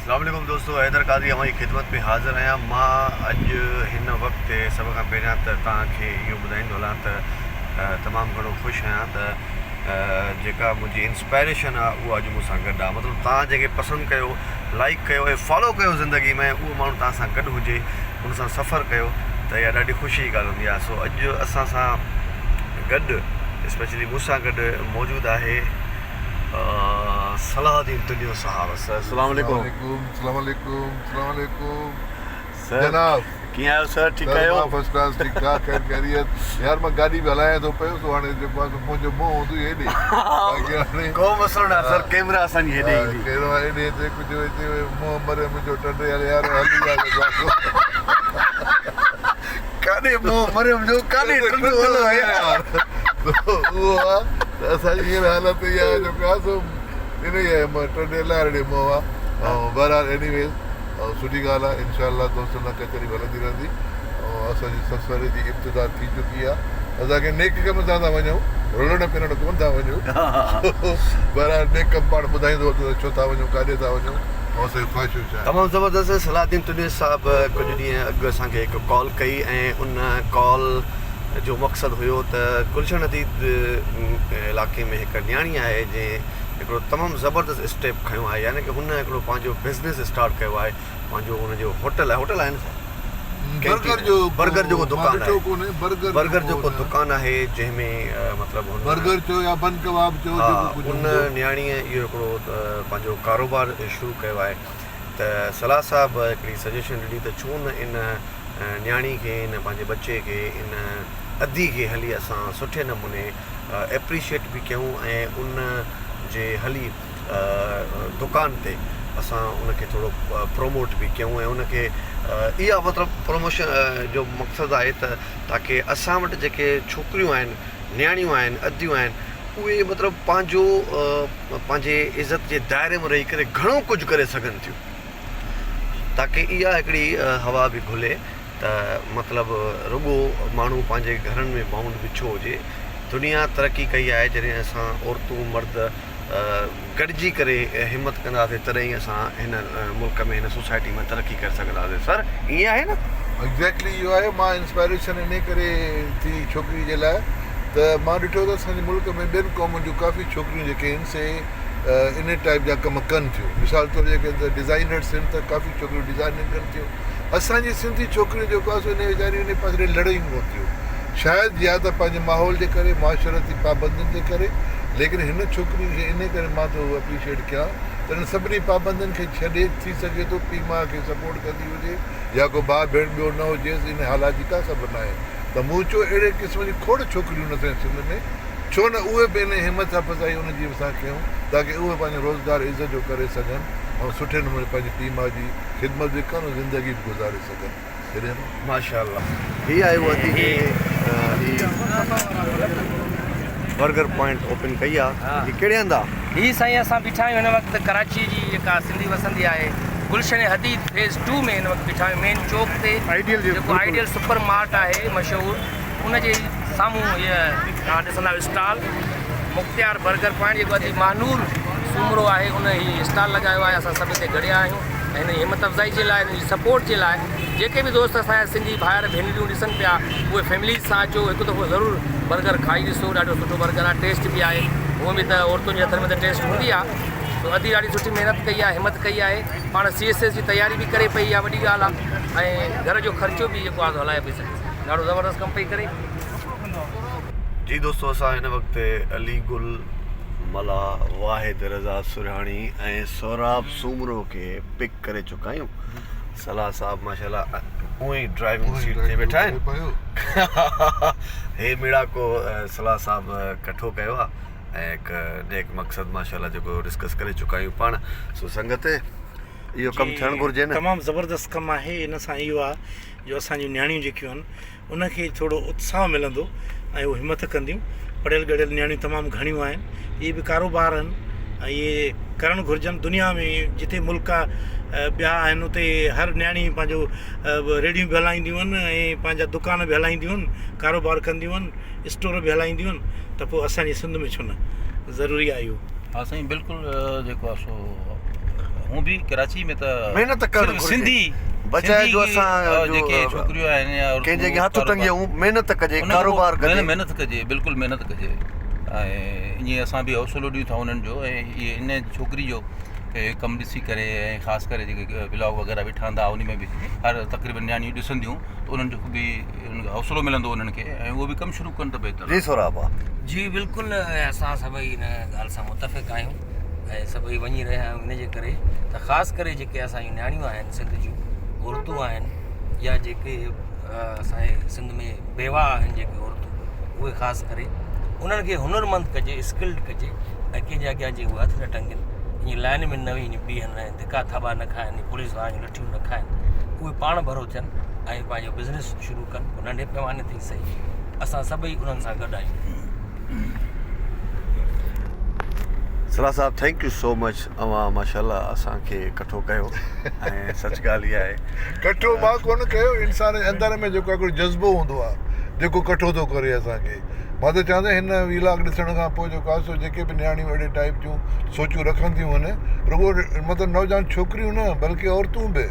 اسلام عليڪم دوستو حيدر قاضي اوهان جي خدمت ۾ حاضر آهيان مان اڄ هن وقت سڀ کان پهريان ته توهان کي اهو ٻڌائيندو هلان ته تمام گهڻو خوش آهيان ته جيڪا منهنجي انسپائريشن آهي اها اڄ مون سان گڏ آهي مطلب توهان جنهن کي پسند ڪيو لائڪ ڪيو ۽ فالو ڪيو زندگي ۾ اهو ماڻهو توهان سان گڏ هجي ان سان سفر ڪيو ته اها ڏاڍي خوشي جي ڳالهه هوندي آهي سو اڄ اسان سان گڏ اسپيشلي مون سان گڏ موجود آهي صلاح الدين تنيو صاحب سر السلام عليڪم. السلام عليڪم السلام عليڪم سر جناب ڪيئن آهيو سر ٺيڪ سر آهيو؟ مان فرسٽ ڪلاس ٺيڪ ٺاڪ خير خيريت يار مان گاڏي به هلايان ٿو پيو سو هاڻي جيڪو آهي سو منهنجو منهن هوندو ئي هيڏي باقي هاڻي ڪو مسئلو نه سر ڪيمرا اسان جي هيڏي ايندي ڪيمرا هيڏي اچي ڪجهه اچي منهن مري منهنجو ٽنڊي هلي يار هلي آ جيڪو آهي سو ڪاڏي منهن مري منهنجو ڪاڏي ٽنڊو هلو يار اهو آ ته اسان جي هينئر حالت اها آهي جو ڪا سو انهي آهي منهن ٽنڊي لاهرڙي منهن آ ۽ بهرحال ايني ويز سٺي ڳالهه آهي انشاء الله دوستن سان ڪچهري به هلندي رهندي ۽ اسان جي سفر جي ابتدا ٿي چڪي آ اسان ڪنهن نيڪ ڪم سان ٿا وڃون رلڻ پنڻ ڪونه ٿا وڃون بهرحال نيڪ ڪم پاڻ ٻڌائيندو ته ڇو ٿا وڃون ڪاڏي ٿا وڃون ۽ اسان جون خواهشون ڇا آهن. تمام زبردست صلاح الدين تنيي صاحب ڪجهه ڏينهن اڳ اسان کي هڪ ڪال ڪئي ۽ ان ڪال جو مقصد هيو ته گلشن حديد علائقي ۾ هڪ نياڻي آهي جنهن هڪڙو تمام زبردست اسٽيپ کنيو آهي يعني ڪه هن هڪڙو پنهنجو بزنس اسٽارٽ ڪيو آهي پنهنجو هن جو هوٽل آهي هوٽل آهي نه سائين برگر جو برگر جو ڪو دڪان آهي برگر برگر جو ڪو دڪان آهي جنهن ۾ مطلب هن برگر چئو يا بن ڪباب چئو ها ان نياڻي اهو هڪڙو پنهنجو ڪاروبار شروع ڪيو آهي ته صلاح صاحب هڪڙي سجيشن ڏني ته ڇو نه ان نياڻي کي ان پنهنجي ٻچي کي ان ادي کي هلي اسان سٺي نموني ايپريشيٽ به ڪيون ۽ ان جي هلي دڪان تي اسان ان کي ٿورو پروموٽ به ڪيون ۽ ان کي اها مطلب پروموشن جو مقصد آهي ته تاڪي اسان وٽ جيڪي ڇوڪريون آهن نياڻيون آهن اديون آهن اهي مطلب پنهنجو پنهنجي عزت جي دائري ۾ رهي ڪري گهڻو ڪجهه ڪري سگهن ٿيون تاڪي اها هڪڙي هوا به گهلي ته مطلب رڳو ماڻهو پنهنجي گهرن ۾ بائونڊ به ڇو هجي. دنيا ترقي ڪئي آهي جڏهن اسان عورتون مرد گڏجي ڪري همت ڪنداسين تڏهن ئي اسان هن ملڪ ۾ هن سوسائٽي ۾ ترقي ڪري سگهنداسين سر ائين آهي نه؟ ايگزيڪٽلي اهو آهي مان انسپائريشن انهي ڪري ٿي ڇوڪري جي لاء ته مان ڏٺو ته اسان جي ملڪ ۾ ٻين قومن جون ڪافي ڇوڪريون جيڪي آهن سي انهي ٽائيپ جا ڪم ڪن ٿيون مثال طور جيڪي ڊزائنرس آهن ته ڪافي ڇوڪريون ڊزائننگ ڪن ٿيون اسان جي سنڌي ڇوڪريون جيڪو آهي سو انهي ويچاريون انهي پاسي ڏي لڙن ئي ڪونه ٿيون. شايد يا ته پنهنجي ماحول جي ڪري، معاشرتي پابندين جي ڪري، ليڪن هن ڇوڪرين کي انهي ڪري مان ٿو اپريشيٽ ڪيان ته انهن سڀني پابندين کي ڇڏي ٿي سگهي ٿو پيء ماء کي سپورٽ ڪندي هجي يا ڪو ڀاء ڀيڻ ٻيو نه هجيس انهي حالات جي ڪا خبر ناهي ته مون چيو اهڙي قسم جون کوڙ ڇوڪريون اسان جي سنڌ ۾ ڇو نه اهي به انهي همت افزائي انهن جي اسان ڪيون تاڪه اهي پنهنجو روزگار عزت جو ڪري سگهن ۽ سٺي نموني پنهنجي پيء ماء جي خدمت به ڪن ۽ زندگي به گذاري سگهن. جڏهن. ماشاءالله هي آهي اهو ادي جي هي برگر پوائنٽ اوپن ڪئي آ هي ڪهڙي هنڌ آ. هي سائين اسان بيٺا آهيون هن وقت ڪراچي جي جيڪا سنڌي وسندي آهي گلشن حديد فيز ٽو ۾ هن وقت بيٺا آهيون مين چوڪ تي جيڪو آئيڊيل سپر مارٽ آهي مشهور ان جي سامهون هيء توهان ڏسندا آهيو اسٽال مختيار برگر پوائنٽ جيڪو ادي ماهنور سومرو آهي ان هي اسٽال لڳايو آهي اسان سڀ هتي گڏيا آهيون ۽ هن جي همت افزائي جي لاء هن جي سپورٽ جي لاء جيڪي به دوست اسان جا سنڌي ڀائر ڀينريون ڏسن پيا اهي فيمليز سان اچو هڪ دفعو ضرور برگر کائي ڏسو ڏاڍو سٺو برگر آهي ٽيسٽ به آهي هونء به ته عورتن جي هٿن ۾ ته ٽيسٽ هوندي آهي سو ادي ڏاڍي سٺي محنت ڪئي آهي همت ڪئي آهي پاڻ سي ايس ايس جي تياري به ڪري پئي اها وڏي ڳالهه آهي ۽ گهر جو خرچو به جيڪو آهي سو هلائي پئي سگهي ڏاڍو زبردست ڪم پئي ڪري. جي دوستو اسان هن وقت علي گل ملاح، واحد رضا سرهاڻي ۽ سهراب سومرو کي پڪ ڪري چڪا آهيون. صلاح صاحب ماشاءالله اونئن ئي ڊرائيونگ سيٽ تي ويٺا آهن. هي ميڙاڪو صلاح صاحب ڪٺو ڪيو آهي ۽ هڪ نيڪ مقصد ماشاءالله جيڪو ڊسڪس ڪري چڪا آهيون پاڻ سو سنگت اهو ڪم ٿيڻ گهرجي نه. تمام زبردست ڪم آهي ان سان اهو آهي جو اسان جون نياڻيون جيڪيون آهن ان کي ٿورو اتساهه ملندو ۽ هو همٿ ڪنديون. پڙهيل ڳڙهيل نياڻيون تمام گهڻيون آهن. اهي به ڪاروبار آهن ۽ اهي ڪرڻ گهرجن. دنيا ۾ جتي ملڪ ٻيا آهن اتي هر نياڻي پنهنجو ريڙهيون به هلائينديون آهن ۽ پنهنجا دڪان به هلائينديون آهن، ڪاروبار ڪنديون آهن، اسٽور به هلائينديون آهن ته پوء اسان جي سنڌ ۾ ڇو نه؟ ضروري آهي اهو. ها سائين بلڪل جيڪو آهي سو هون به ڪراچي ۾ ته محنت ڪرڻ صرف گهرجي. سنڌي بجاء سنڌي جو اسان جيڪي ڇوڪريون آهن يا ڪنهن جي اڳيان هٿ ٽنگيون محنت ڪجي ان کان پوء ڪاروبار ڪجي. محنت ڪجي بلڪل محنت ڪجي ۽ ائين اسان به حوصلو ڏيون ٿا انهن جو ۽ اهي ان ڇوڪري جو ڪم ڏسي ڪري ۽ خاص ڪري جيڪي ولاگ وغيره به ٺهندا ان ۾ به هر تقريبن نياڻيون ڏسنديون ته انهن جو به حوصلو ملندو انهن کي ۽ اهو به ڪم شروع ڪن ته بهتر جي سهراب. جي بلڪل اسان سڀئي ان ڳالهه سان متفق آهيون ۽ سڀئي وڃي رهيا آهيون ان جي ڪري ته خاص ڪري جيڪي اسان جون نياڻيون آهن سنڌ جون عورتون آهن يا جيڪي اسان جي سنڌ ۾ بيواهه آهن جيڪي عورتون اهي خاص ڪري انهن کي هنرمند ڪجي اسڪلڊ ڪجي ۽ ڪنهن جي اڳيان جي اهي هٿ نه ٽنگين ائين لائن ۾ نه وڃي بيهن ۽ ڌڪا ٿاٻا نه کائن پوليس وارن جون لٺيون نه کائن اهي پاڻ ڀرو ٿين ۽ پنهنجو بزنس شروع ڪن پوء ننڍي پيماني تي سهي اسان سڀئي انهن سان گڏ آهيون. صلاح صاحب thank you سو مچ اوهان ماشاءالله اسان کي ڪٺو ڪيو ۽ سچ ڳالهه اها آهي. ڪٺو مان ڪونه ڪيو انسان جي اندر ۾ جيڪو هڪڙو جذبو هوندو آهي جيڪو ڪٺو ٿو ڪري اسان کي مان ته چوان ٿو هن وي لاگ ڏسڻ کان پوء جيڪو آهي سو جيڪي به نياڻيون اهڙي ٽائيپ جون سوچون رکن ٿيون هن رڳو مطلب نوجوان ڇوڪريون نه بلڪه عورتون به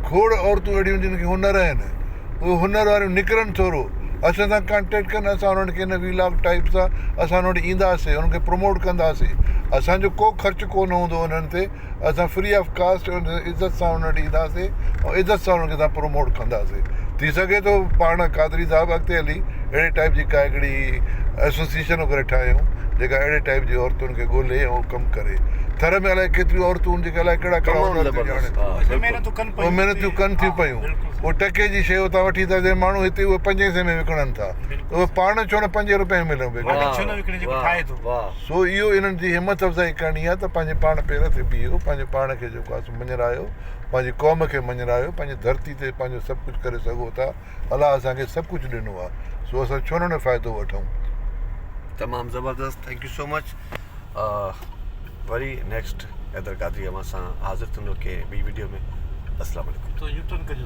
کوڙ عورتون اهڙيون جن کي هنر آهن اهي هنر واريون نڪرن ٿورو اسان سان ڪانٽيڪٽ ڪن اسان انهن کي هن وي لاگ ٽائيپ سان اسان انهن وٽ اينداسي انهن کي پروموٽ ڪنداسي اسان جو ڪو خرچ ڪو نه هوندو انهن تي اسان فري آف ڪاسٽ عزت سان انهن وٽ اينداسي ۽ عزت سان انهن کي اسان پروموٽ ڪنداسي ٿي سگهي ٿو پاڻ قادري صاحب اڳتي هلي اهڙي ٽائيپ جي ڪا هڪڙي ايسوسيئيشن وغيره ٺاهيون جيڪا اهڙي ٽائيپ جي عورتن کي ڳولي ۽ ڪم ڪري ٿر ۾ الائي ڪيتريون عورتون آهن جيڪي الائي ڪهڙا ڪهڙا هنر ٿيون ڄاڻن اهي محنتون ڪن ٿيون پيون اهي ٽڪي جي شيء اتان وٺي ٿا اچن ماڻهو هتي اهي پنجين سئي ۾ وڪڻن ٿا اهي پاڻ ڇو نه پنجين روپين ۾ وڪڻن سو اهو انهن جي همت افزائي ڪرڻي آهي ته پنهنجي پاڻ پير تي بيهو، پنهنجي پاڻ کي جيڪو آهي سو مڃرايو، پنهنجي قوم کي مڃرايو، پنهنجي ڌرتي تي پنهنجو سڀ ڪجهه ڪري سگهو ٿا، الله اسان کي سڀ ڪجهه ڏنو آهي سو اسان ڇو نه فائدو وٺون. تمام زبردست thank you سو مچ وري نيڪسٽ حيدر قادري اوهان سان حاضر ٿيندو ڪنهن ٻي وڊيو ۾ السلام عليڪم. تو يوٽرن ڪجو.